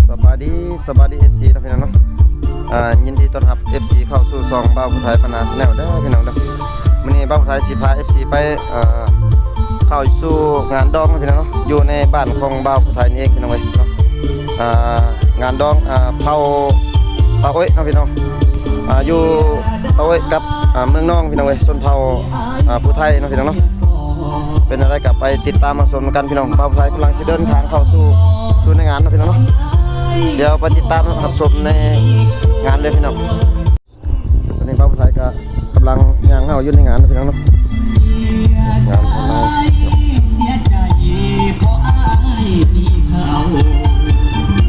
ສະບາຍດີ ສະບາຍດີ ເອັຟຊີ ເນາະ ພີ່ນ້ອງເນາະ. ອ່າ ຍິນດີຕ້ອນຮັບ ເອັຟຊີ ເຂົ້າສູ່ຊ່ອງບ່າວຜູ້ໄທ ບັນນາ Channel ເດີ ພີ່ນ້ອງເດີ. ມື້ນີ້ບ່າວຜູ້ໄທຊິພາ ເອັຟຊີ ໄປ ເອີ ເຂົ້າສູ່ງານດອງ ພີ່ນ້ອງເນາະ ຢູ່ໃນບ້ານຂອງບ່າວຜູ້ໄທນີ້ເອງ ພີ່ນ້ອງເອີຍເນາະ. ອ່າ ງານດອງ ອ່າ ເຜົ່າຕາໂອ້ຍເນາະ ພີ່ນ້ອງ ອ່າ ຢູ່ຕາໂອ້ຍກັບ ອ່າ ເມືອງນອງ ພີ່ນ້ອງເອີຍ ຊົນເຜົ່າ ອ່າ ຜູ້ໄທເນາະ ພີ່ນ້ອງເນາະ. ເປັນແນວໃດກໍໄປຕິດຕາມຮັບຊົມນຳກັນ ພີ່ນ້ອງ. ບ່າວຜູ້ໄທກຳລັງຊິເດີນທາງເຂົ້າສູ່ ສູ່ໃນງານເນາະ ພີ່ນ້ອງເນາະ. ດຽວໄປຕິດຕາມຮັບຊົມໃນງານເລີຍ ພີ່ນ້ອງ. ຕອນນີ້ບ່າວຜູ້ໄທກໍກຳລັງຍ່າງເຂົ້າຢູ່ໃນງານເນາະ ພີ່ນ້ອງເນາະ. ງານຂອງເຮົາ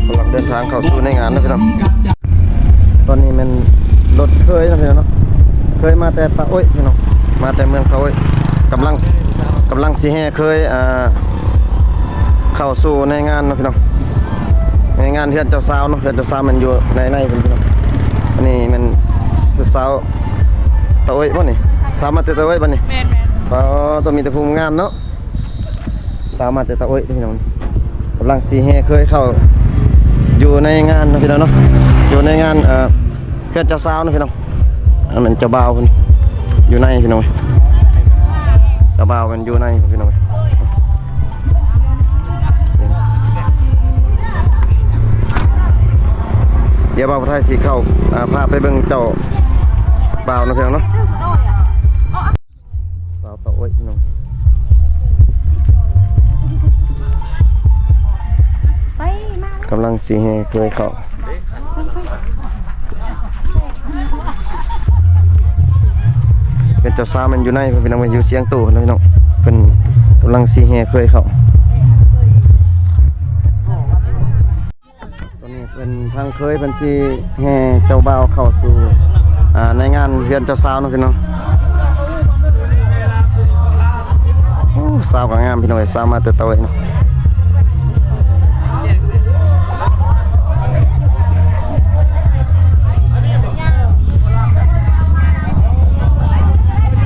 ກຳລັງເດີນທາງເຂົ້າສູ່ໃນງານເນາະ ພີ່ນ້ອງ. ຕອນນີ້ແມ່ນລົດເຄີຍເນາະ ພີ່ນ້ອງເນາະ ເຄີຍມາແຕ່ຕາໂອ້ຍ ພີ່ນ້ອງ ມາແຕ່ເມືອງຕາໂອ້ຍ ກຳລັງ ກຳລັງຊິແຫ່ເຄີຍ ອ່າ ເຂົ້າສູ່ໃນງານເນາະ ພີ່ນ້ອງ. ໃນງານເຮືອນເຈົ້າສາວເນາະ ເຮືອນເຈົ້າສາວແມ່ນຢູ່ໃນໃນພຸ້ນ ພີ່ນ້ອງ. ອັນນີ້ແມ່ນຜູ້ສາວຕາໂອ້ຍບໍ່ນີ້? ສາວມາແຕ່ຕາໂອ້ຍບໍ່ນີ້? ແມ່ນໆ. ອໍ ຕ້ອງມີແຕ່ຜູ້ງາມເນາະ. ສາວມາແຕ່ຕາໂອ້ຍ ພີ່ນ້ອງ ກຳລັງຊິແຫ່ເຄີຍເຂົ້າຢູ່ໃນງານເນາະ ພີ່ນ້ອງເນາະ. ຢູ່ໃນງານ ເອີ ເຮືອນເຈົ້າສາວເນາະ ພີ່ນ້ອງ. ອັນນັ້ນເຈົ້າບ່າວເພິ່ນຢູ່ໃນ ພີ່ນ້ອງ. ເຈົ້າບ່າວເພິ່ນຢູ່ໃນ ພີ່ນ້ອງ. ດຽວບ່າວຜູ້ໄທຊິເຂົ້າ ອ່າ ພາໄປເບິ່ງເຈົ້າບ່າວເນາະ ພີ່ນ້ອງເນາະ. ສາວຕາໂອ້ຍ ພີ່ນ້ອງ ກຳລັງຊິແຫ່ເຄີຍເຂົ້າ. ເປັນເຈົ້າສາວແມ່ນຢູ່ໃນ ພີ່ນ້ອງ ຢູ່ຊຽງໂຕພຸ້ນນະ ພີ່ນ້ອງ. ເພິ່ນກຳລັງຊິແຫ່ເຄີຍເຂົ້າ. ຕອນນີ້ເພິ່ນ ທາງເຄີຍເພິ່ນຊິແຫ່ເຈົ້າບ່າວເຂົ້າສູ່ ອ່າ ໃນງານເຮືອນເຈົ້າສາວເນາະ ພີ່ນ້ອງ. ໂອ້ ສາວກໍງາມ ພີ່ນ້ອງເອີຍ ສາວມາແຕ່ຕາໂອ້ຍເນາະ.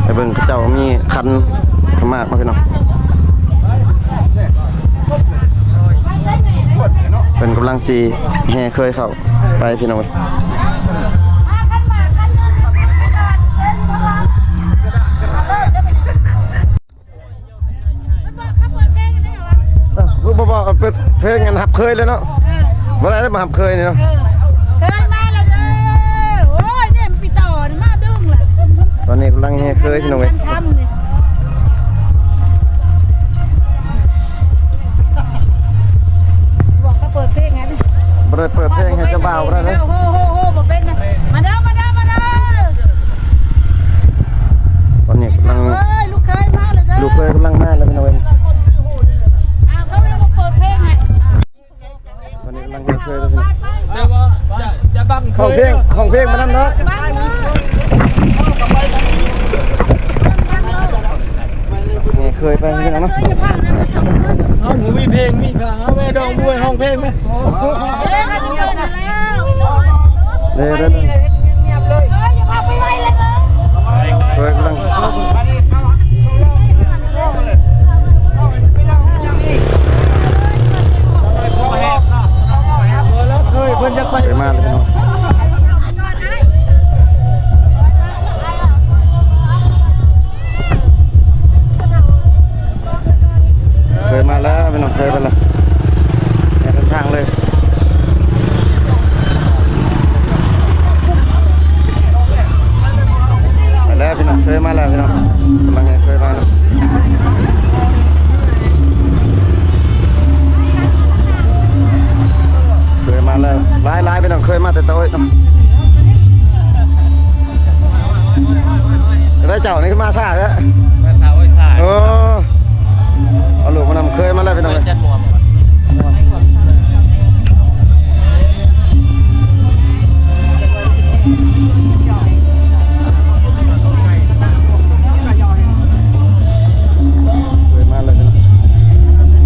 ໄປເບິ່ງເຂົາເຈົ້າມີຂັນໝາກມາ ພີ່ນ້ອງ. ເພິ່ນກຳລັງຊິແຫ່ເຄີຍເຂົ້າໄປ ພີ່ນ້ອງ. ເອີ ບໍ່ ບໍ່ ເປີດເພງອັນຮັບເຄີຍເລີຍເນາະ. ເອີ ບໍ່ໄດ້ມາຮັບເຄີຍນີ້ເນາະ. ເອີ ເຄີຍມາແລ້ວເດີ. ໂອ້ຍ ນີ້ມັນປີຕໍ່ນີ້ມາດຶງລະ. ຕອນນີ້ກຳລັງແຫ່ເຄີຍ ພີ່ນ້ອງເອີຍ. ບອກເຂົາເປີດເພງໃຫ້. ບໍ່ໄດ້ເປີດເພງໃຫ້ເຈົ້າບ່າວບໍ່ໄດ້ເດີ. ໂອ້ໂຫ ບໍ່ເປັນນະ. ມາເດີ ມາເດີ ມາເດີ. ຕອນນີ້ກຳລັງ ເອີຍ ລູກເຂີຍມາແລ້ວເດີ. ລູກເຂີຍກຳລັງມາແລ້ວ ພີ່ນ້ອງເອີຍ. ອ້າວ ເຂົາຍັງບໍ່ເປີດເພງໃຫ້. ຕອນນີ້ກຳລັງແຫ່ເຄີຍແລ້ວ ພີ່ນ້ອງ. ແຕ່ວ່າຢ່າ ຢ່າບັງເຄີຍເດີ. ຮ້ອງເພງ ຮ້ອງເພງມານຳເນາະ. ບັງເລີຍ. ແຫ່ເຄີຍໄປ ພີ່ນ້ອງເນາະ. ເອີ ຢ່າພາກນະ. ເອົາ ມີເພງ ມີ ເອົາແມ່ດອກບວຍ ຮ້ອງເພງແມ່. ເດີ ເດີ ເດີ. ເອີຍ ຢ່າພາໄປໄວເລີຍເດີ. ເອີຍ ກຳລັງ ເຄີຍມາແລ້ວ ພີ່ນ້ອງ. ເຄີຍມາແລ້ວ ພີ່ນ້ອງ ເຄີຍມາແລ້ວ. ເດີນທາງເລີຍ. ຫຼາຍໆ ພີ່ນ້ອງ ເຄີຍມາແຕ່ຕະໂອ້ຍເນາະ. ແລ້ວເຈົ້ານີ້ຄືມາຊ້າແທ້? ມາຊ້າ ໂອ້ຍ ຖ້າ ເອີ ເອົາລູກມານຳ ເຄີຍມາແລ້ວ ພີ່ນ້ອງເອີຍ. ເຄີຍມາແລ້ວ ພີ່ນ້ອງ.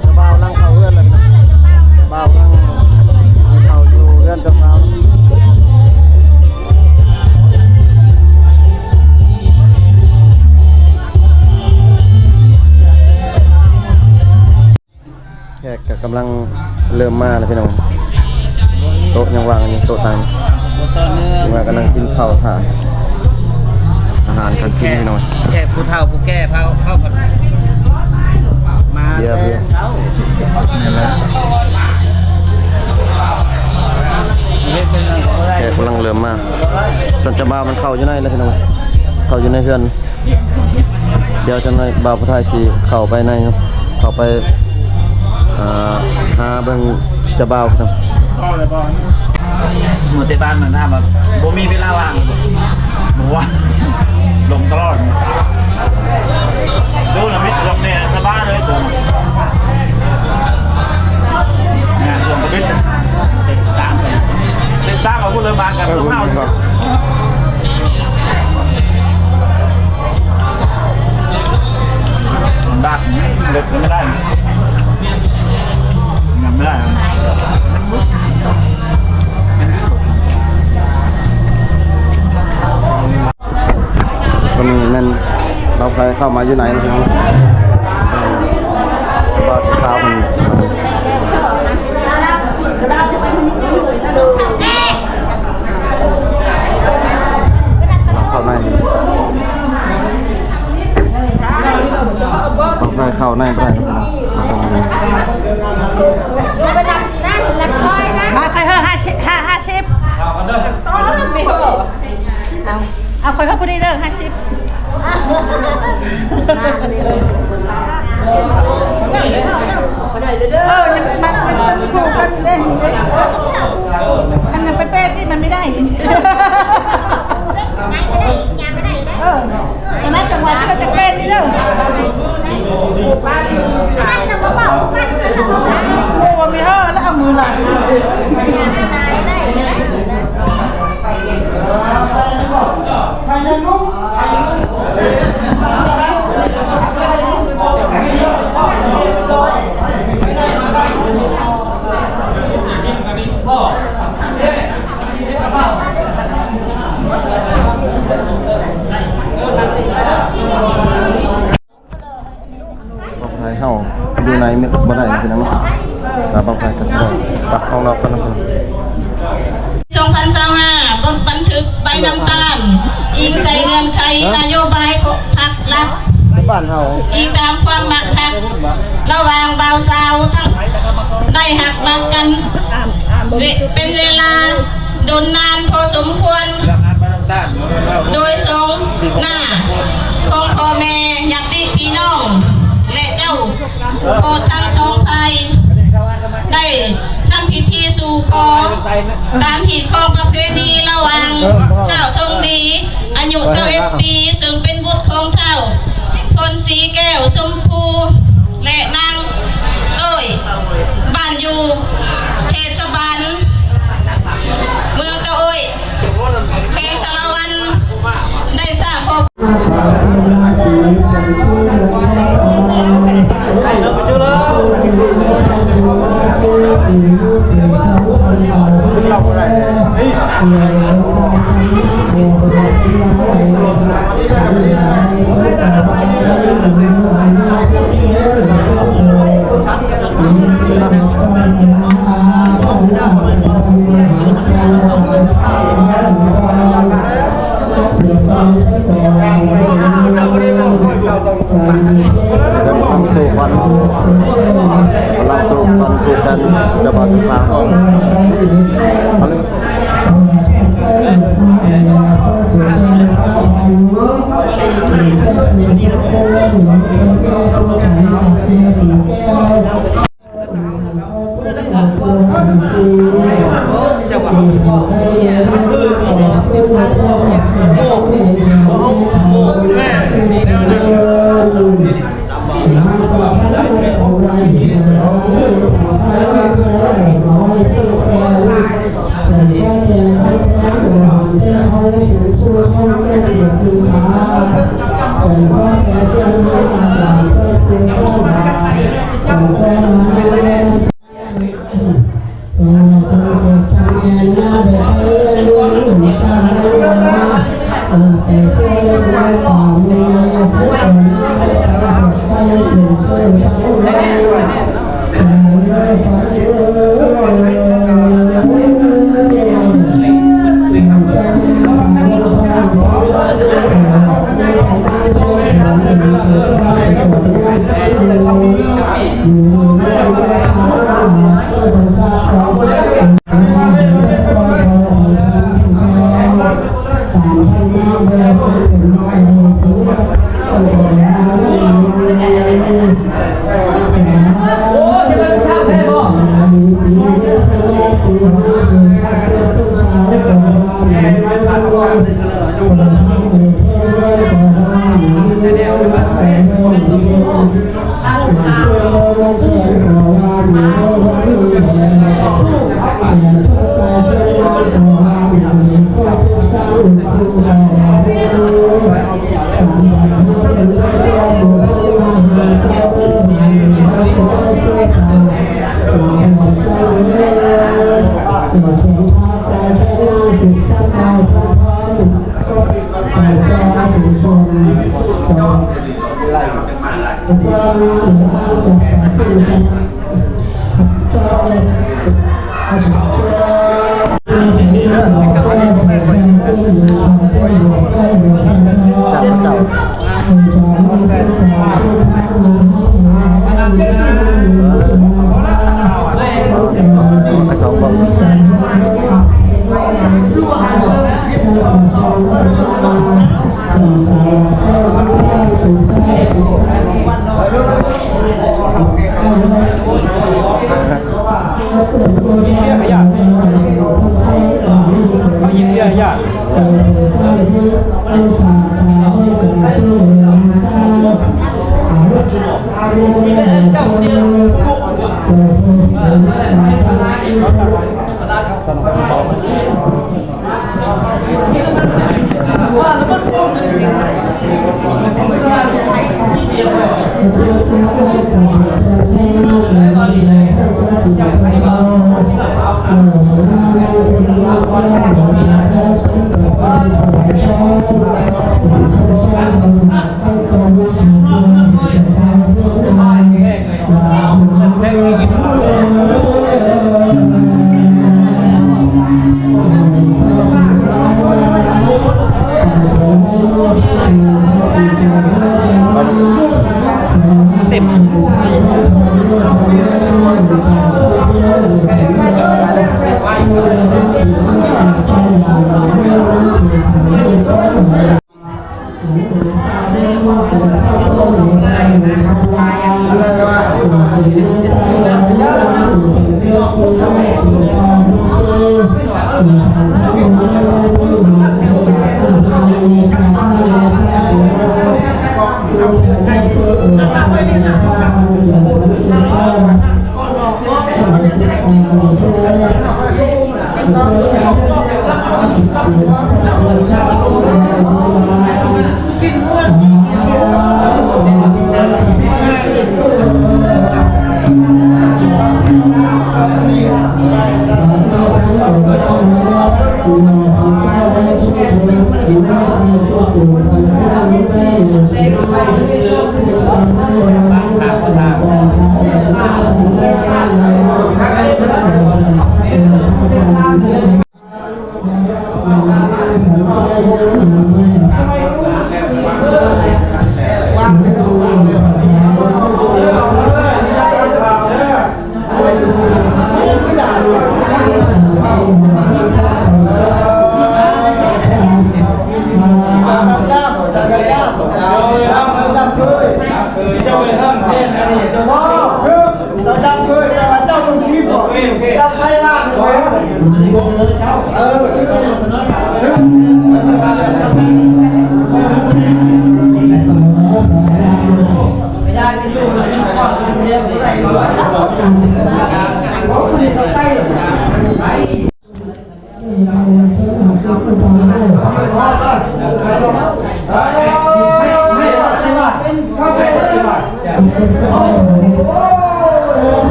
เจ้าบ่าวกำลังเข้าเฮือนแล้วพี่น้อง เจ้าบ่าวกำลังเข้าอยู่เฮือนเจ้าสาว แขกก็กำลังเริ่มมาแล้วพี่น้อง โต๊ะยังว่างอยู่ โต๊ะตัง บ่ต่อเนื่อง ว่ากำลังกินข้าวถ่า อาหารการกินพี่น้อง แขกผู้เฒ่าผู้แก่เฒ่าเข้ามา เบียร์ เบียร์ แต่เช้า แขกกำลังเริ่มมา ส่วนเจ้าบ่าวมันเข้าอยู่ในแล้วพี่น้อง เข้าอยู่ในเฮือน เดี๋ยวจักหน่อยบ่าวผู้ไทยสิเข้าไปใน เข้าไป อ่า หาเบิ่งเจ้าบ่าวครับ หมู่แต่บ้านมันถามว่าบ่มีเวลาว่างเลยบ่ บ่ว่าง ลงตลอด ดูนะมิตรลงเนี่ยสบายเลยผม งานลงกระบิด ติดตามเลย ติดตามเอาผู้เริ่มมากัน เออ พวกเรา ครับ ดักเล็กไม่ได้ ยังไม่ได้ มันมืด มัน มัน เราเคยเข้ามาอยู่ไหนนะครับ บ่าวสาวมัน เข้าใน เข้าในบ่ได้ครับ มาใครเฮอห้าสิบ ห้า ห้าสิบ เอา เอา ข่อยเฮอผู้นี้เด้อ ห้าสิบ เออ มัน มัน มันคู่กันเด้ อันนั้นไปเป๊ะที่มันไม่ได้ เออ อันนั้นจังหวะที่เราจะเป๊ะนี่เด้อ โอ้ มีเฮอแล้วเอามือหลัง บ่าวไทยเฮาอยู่ในบ่ได้พี่น้อง บ่าวไทยก็สิได้ปักของนอกกันนะ สองพันซาวห้า บทบันทึกใบน้ำตาล อิงใส่เงื่อนไขนโยบายของพรรครัฐ บ้านเฮา อิงตามความมักฮัก ระหว่างบ่าวสาวทั้งได้ฮักมักกัน ເວ- ເປັນເວລາດົນນານພໍສົມຄວນ, ໂດຍສອງໜ້າຂອງພໍ່ແມ່ຍາດຕິພີ່ນ້ອງ ແລະ ເຈົ້າພໍ່ທັງສອງຝ່າຍ ໄດ້ທຳພິທີສູ່ຂໍຕາມຮີດຄອງປະເພນີລະຫວ່າງທ້າວທອງດີ ອາຍຸຊາວເອັດປີ ເຊິ່ງເປັນບຸດຂອງທ້າວ ພົນສີແກ້ວຊົມພູ ແລະ ນາງໂຕ້ຍ ບ້ານຢູ່ເທດສະບານເມືອງຕະໂອ້ຍ ແຂວງສາລະວັນ ໄດ້ສາບຂອບ ກຳລັງໂຊຄວັນ ກຳລັງໂຊຄວັນ ຜູ້ແທນເຈົ້າບ່າວເຈົ້າສາວ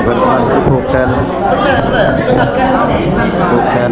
ເພິ່ນກຳລັງຊິຜູກແຂນ ຜູກແຂນ.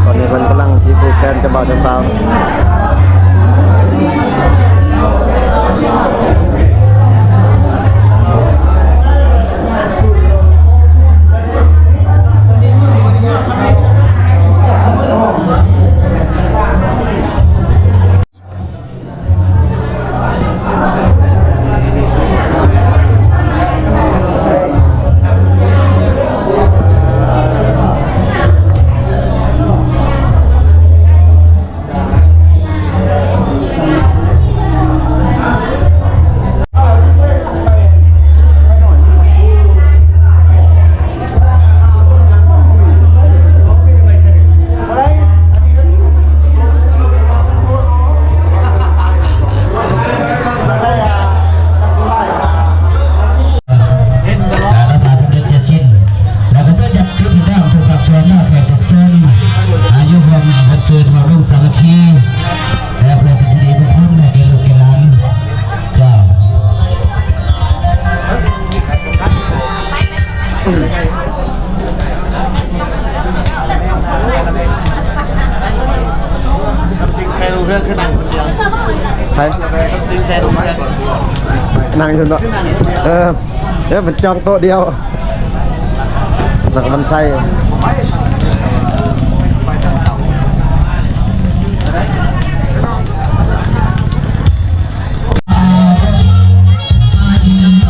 ຕອນນີ້ເພິ່ນກຳລັງຊິຜູກແຂນເຈົ້າບ່າວເຈົ້າສາວ. ການຮັກສາສົມເດັດເສຍສິ້ນ ແລ້ວກໍເຊີນຈັດຂຶ້ນອີກແລ້ວ ທຸກພາກສ່ວນເນາະ ແຂກທຸກເຊີນ ອາ ຢູ່ຮ່ວມວັນເຊີນ ຮ່ວມລົງສາມັກຄີ ແລະ ເພື່ອເປັນສິລິມຸງຄຸນໃຫ້ແກ່ລູກແກ່ຫຼານ ເຈົ້າ. ໃຜ? ນັ່ງຢູ່ເນາະ ເອີ ເອີ ມັນຈອງໂຕະດຽວ ແລ້ວກໍມັນໃສ່. ສະບາຍດີ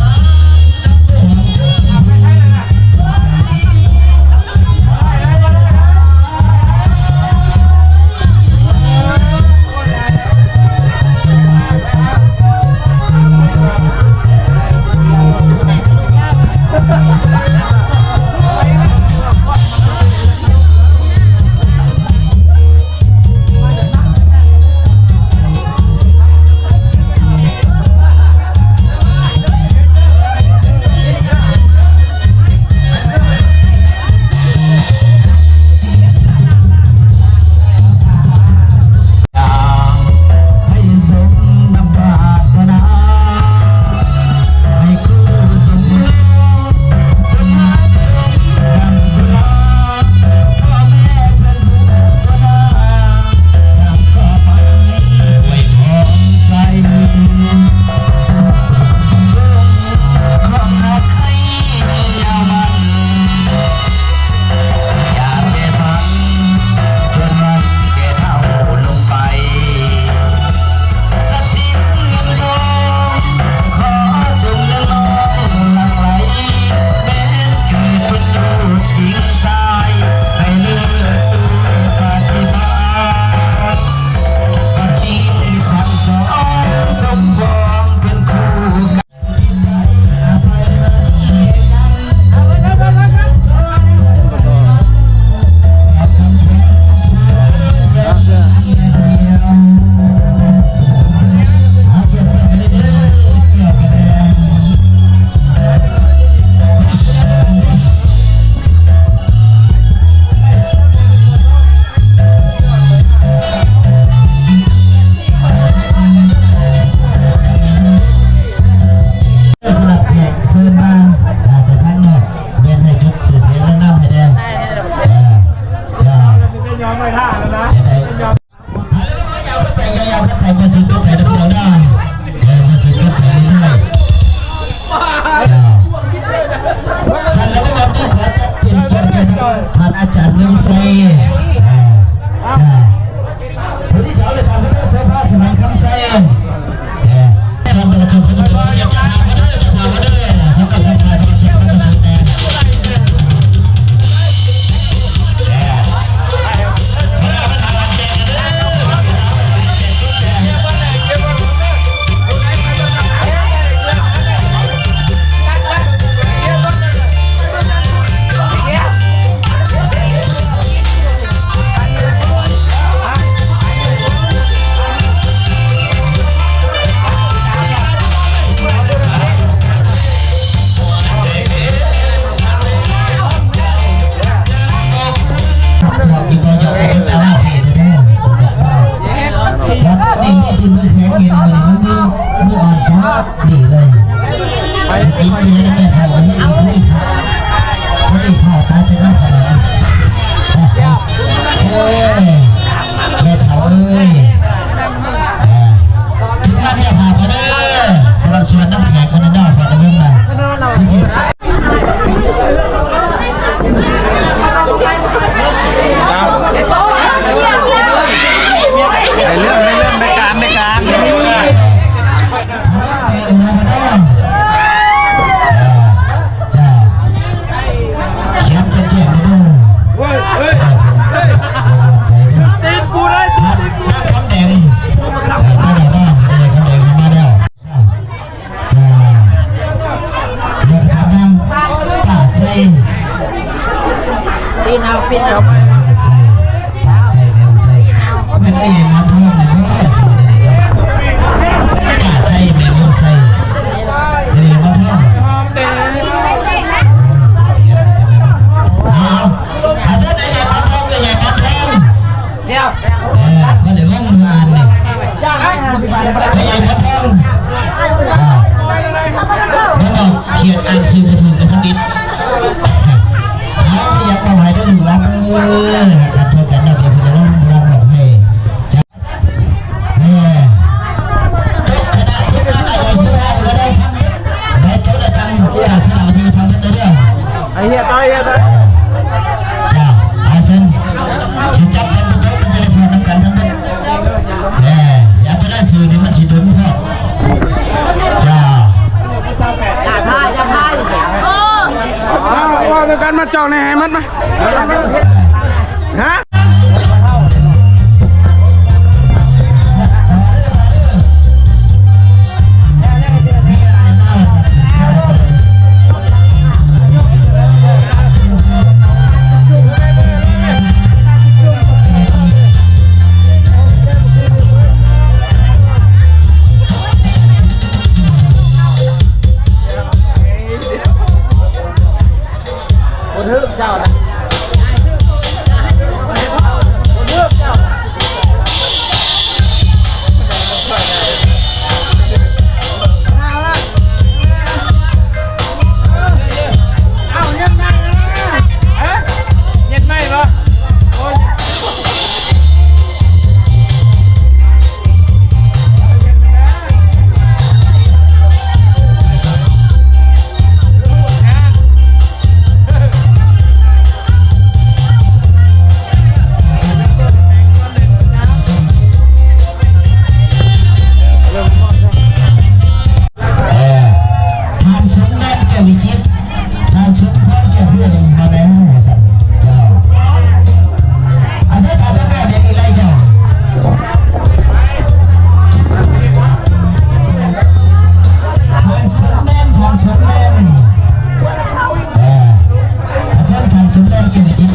ເປັນຫຍັງແມ່ເຖົ້າ ອັນນີ້ ອັນນີ້ ອັນນີ້ເຖົ້າຕາຍໄປແລ້ວ ໂອ້ຍ ແມ່ເຖົ້າເອີຍ ອ່າ ທີມງານເຈົ້າພາບເດີ ພວກເຮົາສວນນຳແຂກຄົນນີ້ເນາະ ຂໍເບິ່ງໜ້າ ໄດ້ເລື່ອງ ໄດ້ເລື່ອງ ໄດ້ການ ໄດ້ການ ຈ້າ ຂຽນແຈ້ງໆ ເດີ ເຮີ້ຍ ເຮີ້ຍ ເຮີ້ຍ ຕີນກູເລີຍ ຕີນກູ ນາງຄຳແດງ ມາແລ້ວ ມາແລ້ວ ນາງຄຳແດງ ມາແລ້ວ ອ່າ ເດີນທາງນຳ ປາໄຊ ປີນເອົາ ປີນເອົາ ປາໄຊ ປາໄຊ ແມ່ໄຊ ແມ່ນເອີຍ ມາເພີ່ມໃນບໍ່ ຊິໄດ້ເນາະ ປາໄຊ ແມ່ໄຊ ເອີຍ ມາເພີ່ມ ເອົາ ອາເຊີນ ໃຫຍ່ປານທອງ ໃຫຍ່ປານທອງ ດຽວ ເອີ ກໍໄດ້ງງຢູ່ອ່ານນີ້ ໃຫຍ່ປານທອງ ອ່າ ບໍ່ຕ້ອງຂຽນອ່ານຊື່ບໍ່ຖືກກັນທຳອິດ ເອົາ ຢາກເວົ້າໃຫ້ເດີລູກຫຼານເອີຍ ຮັກກັນເທົ່າກັນເນາະ ດຽວເພິ່ນຈະລອງ ລອງຮ້ອງເພງ ເອີ ຕົກຄະນະທີມງານອາຍຸສິບຫ້າ ກໍໄດ້ທັງ ໄດ້ຕົກໄດ້ຕັ້ງ ການສະໜາມທີ່ທຳເພິ່ນໄດ້ເດີ ໄອ້ເຫຍ ຕໍ່ ເຫຍ ຕໍ່ ເອີ ຈ້າ ອາເຊີນ ຊິຈັບກັນບໍ່ຕົກ ມັນຈະໄດ້ພອນນຳກັນທັງໝົດ ເອີ ຢ່າໄປໄດ້ຊື່ນີ້ ມັນຊິດົນໂພດ ຈ້າ ຢ່າຖ່າຍ ຢ່າຖ່າຍ ເວົ້ານຳກັນ ມາຈອກໃນໃຫ້ໝົດມາ ຮະ ບໍ່ຖືກເຈົ້ານະ ບໍ່ຖືກເຈົ້າ ເອົ້າ ຍັງໄດ້ນະ ຮະ ຍັງໄດ້ບໍ່ ໂອ້ຍ ເອີ ທ່ານສົມນາມ ແກ້ວວິຈິດ ທ່ານສົມພອນ ແກ້ວເຮືອງ ມາແລ້ວວ່າຊັ້ນ ເຈົ້າ ອາໄສທ່ານເຈົ້າແມ່ເດັກອີ່ໄລເຈົ້າ ທ່ານສົມແນມ ທ່ານສົມແນມ ເອີ ອາໄສທ່ານສົມແນມ ແກ້ວວິຈິດ.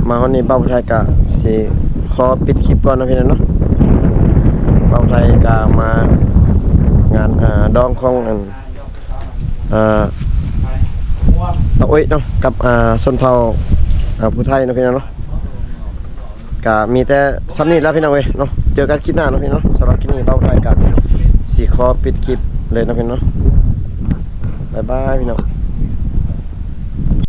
ມາຮອດນີ້ ບ່າວໄທກະຊິຂໍປິດຄລິບກ່ອນເນາະ ພີ່ນ້ອງເນາະ. ບ່າວໄທກະມາງານ ອ່າ ດອງຂອງ ອັນ ອ່າ ຕາໂອ້ຍເນາະ ກັບ ອ່າ ຊົນເຜົ່າ ອ່າ ຜູ້ໄທເນາະ ພີ່ນ້ອງເນາະ. ກະມີແຕ່ສ່ຳນີ້ແຫຼະ ພີ່ນ້ອງເອີຍເນາະ. ເຈີກັນຄລິບໜ້າເນາະ ພີ່ນ້ອງ. ສຳລັບຄລິບນີ້ ບ່າວໄທກະຊິຂໍປິດຄລິບເລີຍເນາະ ພີ່ນ້ອງເນາະ. ບາຍບາຍ ພີ່ນ້ອງ.